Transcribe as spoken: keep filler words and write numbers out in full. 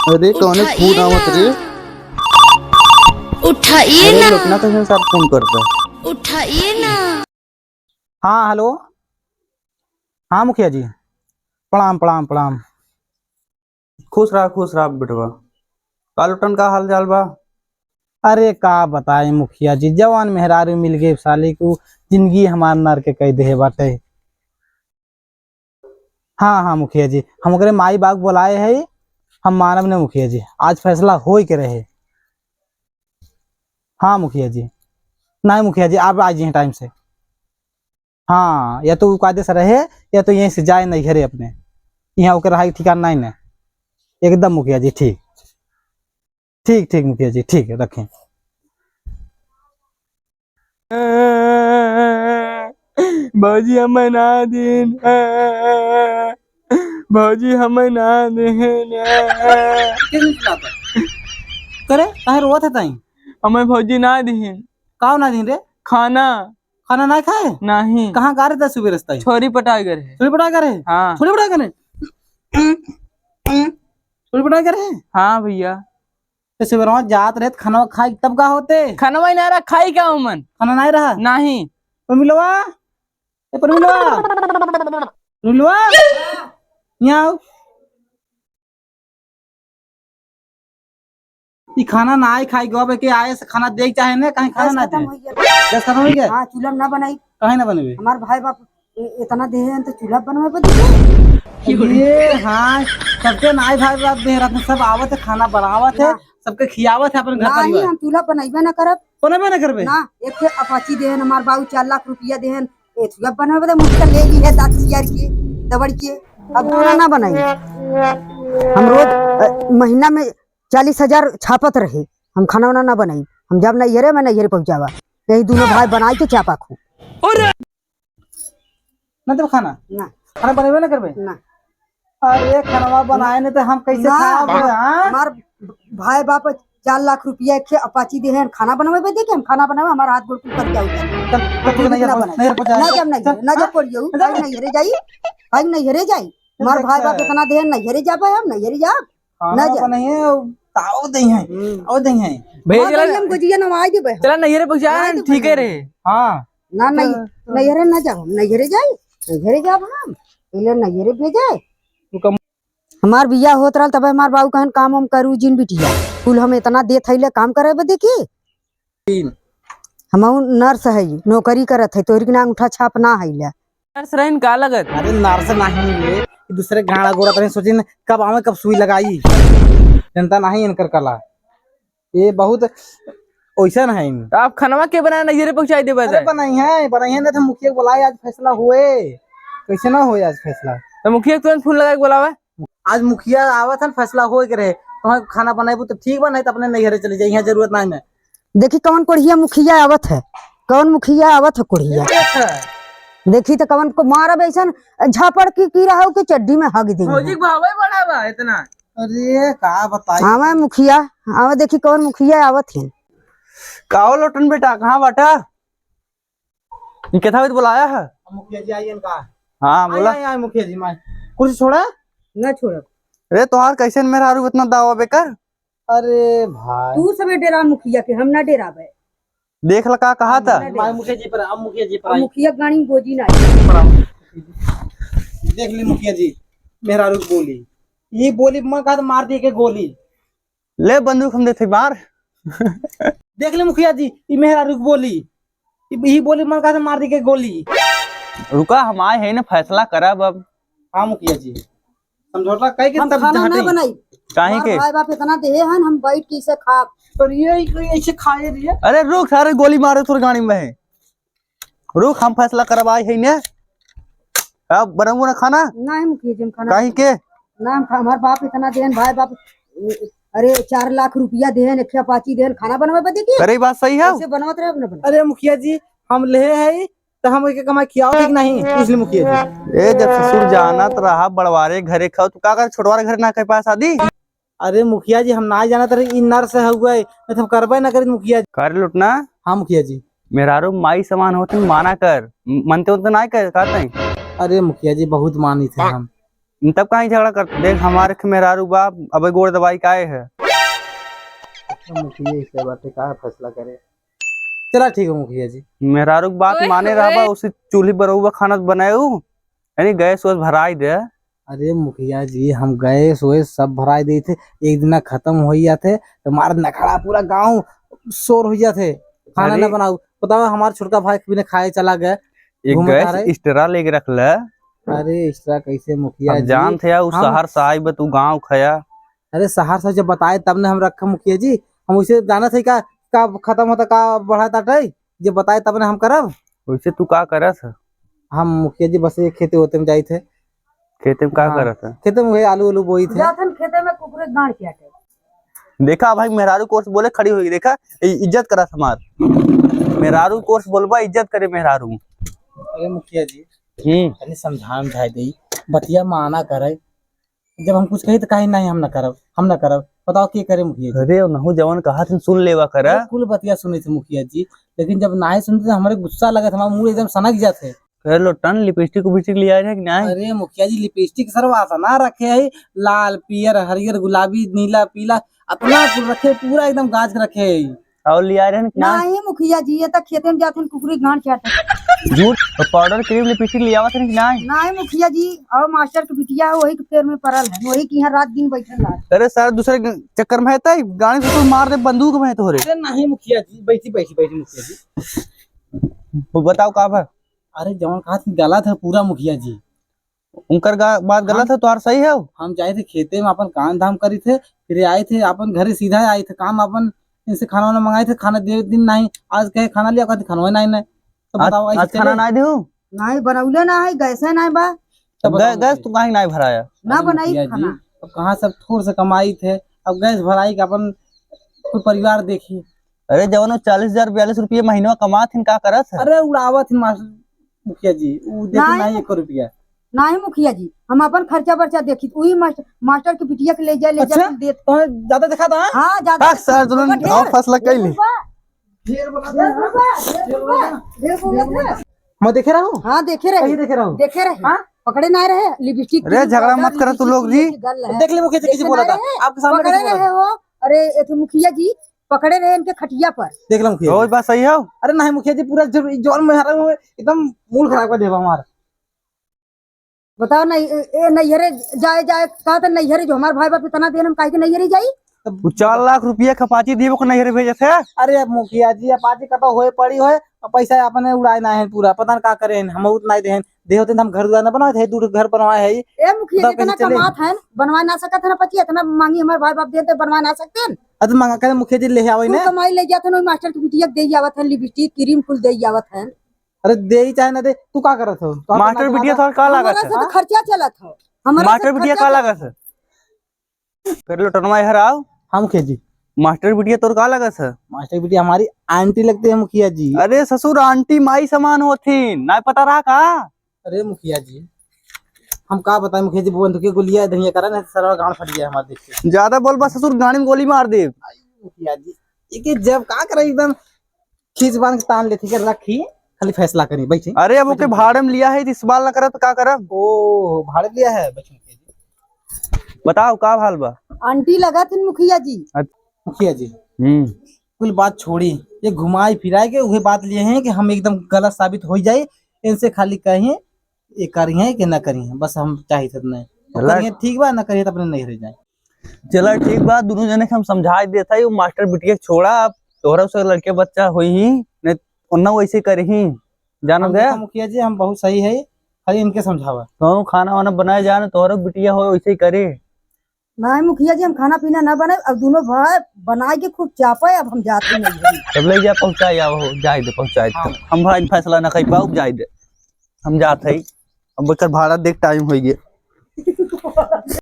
अरे, कौने उठाइए फोन आवत ना। रे? उठाइए अरे, ना। लोटना कैसे साहब फोन करता? उठाइए ना। हाँ, हेलो। हाँ, मुखिया जी। प्रणाम, प्रणाम, प्रणाम। खुश रहा, खुश रहा बेटवा। का लोटन, का हाल चाल बा? अरे, का बताई मुखिया जी, जवान मेहरारू मिल गई साली को, जिंदगी हमार नरक कई देहे बाटे। हाँ, हाँ, मुखिया जी, हम ओकरे माई बाप बुलाए है, हम मानब ने मुखिया जी, आज फैसला होई के रहे। हाँ, मुखिया जी, नहीं मुखिया जी, आप आ जाइए टाइम से। हाँ, या तो उ कायदे से रहे, या तो यहीं से जाए नैहरे अपने, यहाँ ओकर रहाई ठिकाना नहीं ने। एकदम मुखिया जी, ठीक, ठीक, ठीक मुखिया जी, ठीक है, रखें। भौजी हमें ना दिन, भौजी हमें ना दिन। करे, काहे रोवत है ताई? हमें भौजी ना दिन। काव ना दिन रे? खाना। खाना ना खाए? नहीं। कहाँ गा रहे थे सुबह रास्ता ही? छोरी पटाए करे। छोरी पटाए करे? हाँ। छोरी पटाए करे? छोरी पटाए करे? हाँ भैया। तो सुबह जात रहे तो खाना खाई तब का होते? खाना ही ना रहा, खाई क्या उमन? खाना नहीं रहा? नहीं। परमिलवा, ए परमिलवा, परमिलवा, यहाँ आओ। ई खाना ना आई खाई गो, के आए से खाना दे चाहे ने, कहीं खाना गैस ना खत्म दे। हो गया। गैस खत्म हो गया? हाँ, चूल्हा ना बनाई। काहे ना बनबे? हमार भाई बाप ए-, इतना देहे हैं तो चूल्हा बनवे पर दीजिए। ये हाँ, सबके नाई भाई बाप देह रहते, सब आवत है, खाना बनावत है, हाँ। सबके खियावत है अपन घर ना, परिवार। हम चूल्हा बनइबे ना करब। बनबे ना करबे? ना, एक ठे अपाची देहन, हमार बाबू चार लाख रुपया देहन, ए चूल्हा बनवे बदे मुश्किल ले ली है दांत चियार के, दबड़ के, अब चूल्हा ना बनाई। हम रोज, अ, महीना में चालीस हजार छापत रहे, हम खाना वाना ना बनाई, हम जब नैहरे में नैहरे पहुँचावा, यही दोनों भाई बनाई के चापा खू। ना देबे खाना? ना। खाना बनबे ना करबे? ना। अरे, खाना बनाए ने तो हम कैसे ना, खाब, हाँ? हमार भाई बाप चार लाख रुपया के अपाची देहे हैं, खाना बनवे बदे के हम खाना बनावे, हमार हाथ गोड़ कुल कट जाऊ। चल, चल, तू नहीं, ना नहीं, बनाए। नहीं, नहीं, ना जब नहीं, चल, ना जब हाँ? पड़ियो, चल। भाई नहीं हरे जाई, भाई नहीं हरे जाई। चल, हमार भाई बाप चल। इतना देहे नहीं हरे जाबे, हम नहीं हरे जाब। खाना ना जा। बनाइए, आओ दे हैं, हम्म। आओ दे हैं। भैया, हाँ, चला भैया, ना। हम गोजिया नवाई देबे। चला नैहरे पहुँचा, नवाई देबे ठीक है भैया। रहे। हाँ। ना, नहीं, चल, चल। नैहरे ना जाओ, नैहरे जाई, नैहरे जाब हम, पहले नैहरे भेजे। तू कम- हमार बियाह होत रहल, तबे हमार बाबू कहन, "काम वाम करू जिन बिटिया, कुल हम इतना देत हईले काम करे बदे की?" हमहू नर्स हई, नौकरी करत हई, तोहरी के ना अंगूठा छाप ना हईले। नर्स रहिन का लगत? अरे नर्स नहीं रे, दूसरे गाड़ा गोड़ा तनी सोचिन कब आवे कब सुई लगाई। जनता नहीं इनकर कला। ये बहुत ओइसन है। तो आप खनवा के बनाए नैहरे पहुँचाई देबे अरे जाए? बनाई है, बनाई है ना तो मुखिया को बुलाए, आज फैसला होए। कैसे ना होए आज फैसला? तो मुखिया के तुरंत फोन लगा के बुलावे। आज मुखिया आवत है, फैसला होए के रहे। तो खाना बनाएबू तो ठीक बा, नहीं तो अपने नैहरे चले जाए, यहाँ जरूरत नहीं है। देखी कौन कोढ़िया मुखिया आवत है, कौन मुखिया आवत है कोढ़िया। ये देख है। देखी तो कौन को मारब ऐसन झापड़ की, की रहो कि चड्डी में हग दी। भौजी के भावे बड़ा बा इतना। अरे का बताई। आवे मुखिया, आवे देखी कौन मुखिया आवत है। का हो लोटन बेटा, कहाँ बाटा? ये कथा भी तो बुलाया है? मुखिया जी आइए इनका। हाँ, बोला। आइए, आइए, मुखिया जी, माय। कुर्सी छोड़ा। ना छोड़ा। अरे, तोहार कैसे मेहरारू इतना दावा बेकर? अरे भाई। तू सबे डेरा मुखिया के, हम ना डेराबे। देख ल का कहा था। ना डेरा। माय मुखिया जी पर, हम मुखिया जी पर और आई। मुखिया गाड़ी गोजी ना। देख ली मुखिया जी, मेहरारू बोली, ये बोली मन कहा तो मार दिए के गोली। ले बंदूक हम देते मार। देख ले मुखिया जी, ई मेहरारू के बोली, ई, ई बोली मन कहा से मार दी के गोली। रुका, हम आए हैं ना फैसला करब अब। हाँ मुखिया जी, समझौता कह के हम तब खाना ना झांटी। बनाई। काहे हमार के? भाई बाप इतना देहे हन, हम बैठ के इसे खाब। पर ये, ये ऐसे खाए रहिए। अरे रुक, सारे गोली मारे तोर गाड़ी में है। रुक, हम फैसला करब आए हैं ने। अब बनबू ना खाना? नहीं मुखिया जी, हम खाना काहे के? ना, हम खा-, हमार बाप इतना देन, भाई बाप, अरे, चार लाख रुपया देन, एक अपाची देन, खाना बनवे बदे की? अरे, ई बात सही है। कैसे बनवत रहे, अपने बना। अरे मुखिया जी, हम ले है तो हम एक कमाई खियाओ ठीक नहीं, इसलिए मुखिया जी। ए, जब ससुर जानत रहा बड़वारे घरे खाओ, तो का कर छोटवारे घरे ना कर पाए शादी? अरे मुखिया जी, हम ना जानत रहे, ई नर्स है हुआ है, नहीं तो हम करबे ना करी मुखिया जी। का रे लुटना? हाँ मुखिया जी। मेहरारू माई समान होते, माना कर, म-, मनते होते ना कर, कहते हैं। अरे मुखिया जी, बहुत मानित है हम। तब काहे झगड़ा करत? देख, हमार एक मेहरारू बा, अबे गोड़ दबाई काहे है? अच्छा, मुखिया इसे बाटे का फैसला करे? चला ठीक है मुखिया जी। मेहरारू के बात ओए माने होए। रहबा, उसे चूल्ही बरौबा खाना बनाएउ, यानी गैस वैस भराई दे। अरे मुखिया जी, हम गैस वैस सब भराई देई थे, एक दिना खतम होइ जाथे, तो हमार नखड़ा पूरा गाँव शोर होइ जाथे, खाना अरे। ना बनाऊ। बताओ, हमार छोटका भाई बिना खाए चला गया, एक घूमत आ गैस रहे। Extra लेके रख ले। अरे extra कैसे मुखिया अब जी? जानत है, उ हम शहर से आई बा, तू गाँव खया। अरे शहर से जब बताए तब ने हम रखे मुखिया जी, हम उसे जानत है का, का खतम होता, का बढ़ा ताटे, जब बताए तब ने हम करब। वैसे तू का करत है? हम मुखिया जी बस ये खेते होते में जाइत है। खेते में का हाँ। करत है? खेते में वही आलू, आलू बोई थे। जाथन खेते में कुकुरे गाड़ के आटे। देखा भाई, मेहरारू कोर्स बोले खड़ी होई, देखा, इ-, इज्जत करत हमार। मेहरारू कोर्स बोलबा, इज्जत करे मेहरारू। अरे मुखिया जी, हम्म। तनी समझा, समझाए देई, बतिया माना करे। जब हम कुछ कही तो काहे नहीं, हम ना करब, हम ना करब। बताओ के करे मुखिया जी? अरे नहु जवन कहा थे सुन लेवा करा। अरे कुल बतिया सुने थे मुखिया जी, लेकिन जब नाहीं सुनते तो हमरे गुस्सा लगत, हमारा मूड एकदम सनक जात है। अरे लोटन, लिपस्टिक उपिस्टिक ले आए रहे कि नाहीं? अरे मुखिया जी, लिपस्टिक सरवा अतना रखे है, लाल, पियर, हरियर, गुलाबी, नीला, पीला, अतना कुल रखे, पूरा एकदम गाज के रखे है। और ले आए रहे कि नाहीं? नाहीं मुखिया जी, ये तक खेते में जाते हैं, कुकुरी गांड चाटे। झूठ, तो पाउडर, क्रीम, लिपस्टिक ले आवत रहे कि नाहीं? नाहीं मुखिया जी, और मास्टर के बिटिया है, वही के पैर में पड़ल है, वही के यहाँ रात दिन बैठल रहा। अरे सर, दूसरे ग-, चक्कर में है तई, गाड़ी से तू मार दे बंदूक में है तोहरे। अरे नाहीं मुखिया जी, बैठी, बैठी, बैठी मुखिया जी। वो बताओ का बा? अरे जवन कहा थी गलत है पूरा मुखिया जी। उनकर गा-, बात गलत हम, है, तोहार सही है? हम जाए थे खेते में, अपन काम धाम करी थे, फिर आए थे अपन घरे, सीधा आए थे काम अपन, इनसे खाना वाना मंगाए थे, खाना दे दिन नाहीं, आज कहे खाना लिया, कहते खाना नाहीं, नाहीं। तो आज, बताओ, ऐसे आज खाना चले? नाहीं देहु? नाहीं, बनौले ना है, गैसे नाहीं बा। तो गै-, बताओ गैस मुझे। तू काहे नाहीं भराया? ना अरे बनाई मुखिया जी, खाना। अब कहाँ से अब थोड़ से कमाई थे, अब गैस भराई के अपन कुल परिवार देखी। अरे जवन वो चालीस हजार बयालीस रुपये महीनवा कमात हिन, का करत है? अरे उड़ावत हिन मास्टर मुखिया जी, उ देत नाहीं। नाहीं एको रुपया। नाहीं मुखिया जी, हम अपन खर्चा बर्चा देखी, उही मास्टर, मास्टर के बिटिया के ले जाए, ले अच्छा? जाए, देत। तो ज्यादा देखा था? हाँ, ज्यादा। का सर, दुल्हन, ओकर ढेर। आओ फैसला कर ले। ढेर बा, ढेर बा, ढेर बा, ढेर बा। मैं देखे रहूं? हाँ, देखे रहे। कहीं देखे रहूं? देखे रहे। हाँ? पकड़े ना रहे, लिपस्टिक अरे, क्रीम झगड़ा पाउडर, मत करा तू लिपस्टिक लोग जी। के गल है। देख ले मुखिया जी, देखे कैसे ना बोला था। रहे? आपके सामने पकड़े कैसे बोला रहे था? हो। अरे, एक मुखिया जी पकड़े रहे इनके खटिया पर। देख ले मुखिया जी। बात सही हो? अरे नहीं मुखिया जी, पूरा जब जौन में हरा हुए, एकदम मूड खराब कर देबा हमार। बताओ ना, ए, ए, नैहरे जाए, जाए, कहा था नैहरे जो हमार भाई बाप इतना देन हम काहे के नैहरे जाई? तब वो चार लाख रुपया खपाची दिए, ओकर नैहरे भेजे थे। अरे अब मुखिया जी, अपाची कतो होए पड़ी होए, अब पैसा अपने उड़ाए ना है पूरा, पता न का करे हैं, हम उतना ही देहन, दे होते तो हम घर दुआर न बनवाए थे, दू ठो घर बनवाए है। ए मुखिया जी, बताओ कैसे इतना चले? कमात है, बनवा ना सकत है ना पची, इतना मांगी हमार भाई बाप देते बनवा ना सकते हैं। अरे मांगा करे मुखिया जी ले आवे कुल ने। कमाई ले जात है, मास्टर की बिटिया के दे आवत है, लिपस्टिक, क्रीम कुल दे आवत है। अरे दे ही चाहे ना दे, तू का करत हो? तो मास्टर बिटिया तोहर का लागत है? हमारा से तो खर्चा चलत हो। हमारा से मास्टर बिटिया खर्चा का चलत लागत है? कर लो टनवा इहर आओ। हाँ मुखिया जी। मास्टर बिटिया तोर का लागत है? मास्टर बिटिया हमारी आंटी लगती है मुखिया जी। अरे ससुर, आंटी माई समान होथिन, ना पता रहा का? अरे मुखिया जी, हम का बताएं मुखिया जी, बंदूक के गोलियां धनिया करा, नहीं तो सरवा गांड फट गया हमारा देख के। ज्यादा बोलबा ससुर, गांड में गोली मार देब। आई मुखिया जी, ये के जब का करे एकदम खींच बांध के तान लेथी के रखी, खाली फैसला करी, बैठी। अरे, अब ओके भाड़े में लिया है, इस बाल ना करब, तो का करब? ओ, भाड़े में लिया है, बैठी मुखिया जी। बताओ, का हाल बा? आंटी लगत हिन मुखिया जी। अच्छा। मुखिया जी, हम्म। कुल बात छोड़ी, ये घुमाई फिराई के उहे बात लिए हैं कि हम एकदम गलत साबित हो जाए, इनसे खाली कहीं ये करी हैं कि ना करी हैं, बस हम चाहित नहीं। तो चला। करिए ठीक बा, ना करिए तो अपने नहीं रह जाए। चला ठीक बा, दुनों जने के हम समझाए देत हई, उ मास्टर बिटिया के छोड़ा, अब तोहरा से लड़के बच्चा होई ही, नहीं ओन्ना वैसे करी ही, जानत हम गया? देखो मुखिया जी, हम बहुत सही है, खाली इनके समझावा। तो खाना वाना बनाए जाने, तोहरा बिटिया हो वैसे ही करे। नहीं मुखिया जी, हम खाना पीना ना बनाए, अब दुनों भाई बनाए के खूब चापे, अब हम जाते नहीं हैं। तब ले जा पहुँचाए आओ, जाए दे पहुँचाए दे। हाँ। हम भाई फैसला ना कर पाओ, जाए दे, हम जात हई, अब एकर भाड़ा देख टाइम हो गया।